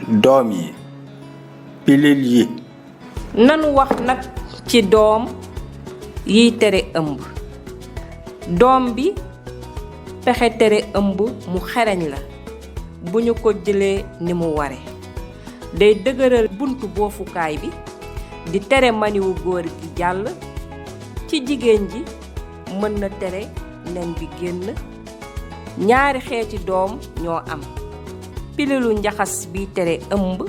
doom yi pilil yi. nanu wax nag ci doom yiy tere ëmb. doom bi pexe tere ëmb mu xereñ la bu ñu ko jëlee ni mu ware. day dëgëral buntu boofukaay bi di tere maniwu góor gi jàll. ci jigéen ji mën na tere nen bi génn. ñaari xeeti doom ñoo am: pililu njaxas bi tere ëmb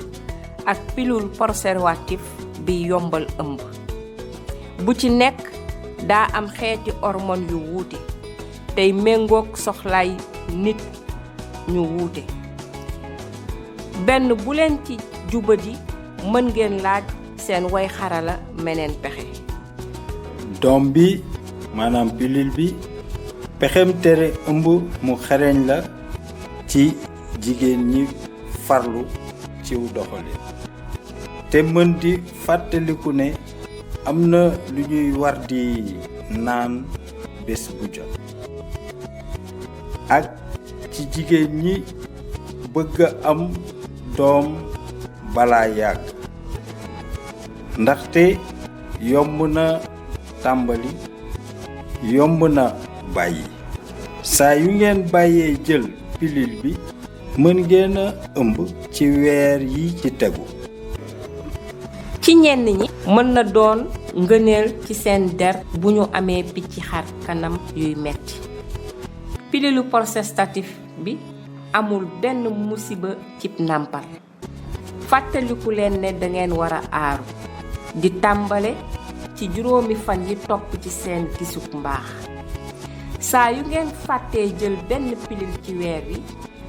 ak pilule préservatif bi yombal ëmb. bu ci nekk daa am xeeti hormone yu wuute tey méngoog soxlaay nit ñu wuute. benn bu leen ci jubadi mën ngeen laaj seen way xarala meneen pexe. doom bi maanaam pilule bi pexem tere ëmb mu xereñ la ci jigéen ñi farlu ciw doxalin te mën di fàttaliku ne am na lu ñuy war di naan bés bu jot. ak ci jigéen ñi bëgg a am doom balaa yàgg ndaxte yomb na tàmbali yomb na bàyyi. saa yu ngeen bàyyee jël pilule bi mën ngeen a ëmb ci weer yi ci tegu. ci ñenn ñi mën na doon ngëneel ci seen der bu ñu amee picc xar kanam yuy metti. pilule progestatif bi amul benn musiba cib nàmpal. fàttaliku leen ne dangeen war a aaru di tàmbale ci juróomi fan yi topp ci seen gisug mbaax. saa yu ngeen fàttee jël benn pilule ci weer wi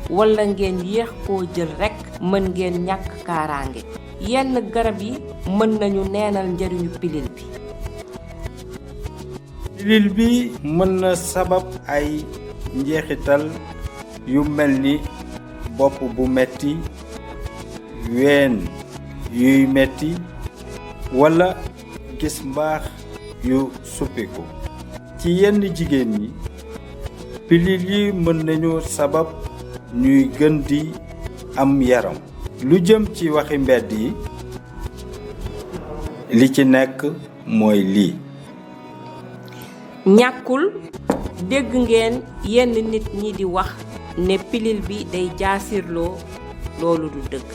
walla ngeen yéex koo jël rekk mën ngeen ñàkk kaaraange. yenn garab yi mën nañu neenal njariñu pilule bi. pilule bi mën na sabab ay njeexital yu mel ni bopp bu metti, ween yuy metti walla gis mbaax yu suppiku. ci yenn jigéen ñi pilule yi mën nañu sabab ñuy gën di am yaram. lu jëm ci waxi mbedd yi li ci nekk mooy lii. ñàkkul dégg ngeen yenn nit ñi di wax ne pilule bi day jaasirloo. loolu du dëgg.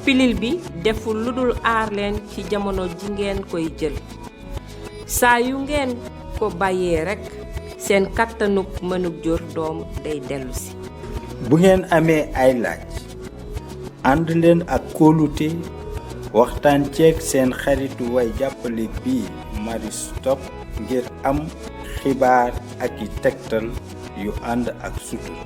pilule bi deful lu dul aar leen ci jamono ji ngeen koy jël. saa yu ngeen ko bàyyee rekk seen kàttanug mënug jur doom day dellusi. bu ngeen amee ay laaj ànd leen ak kóolute waxtaan ceeg seen xaritu way jàppale bii Marie Stopes ngir am xibaar ak i tegtal yu ànd ak sutura.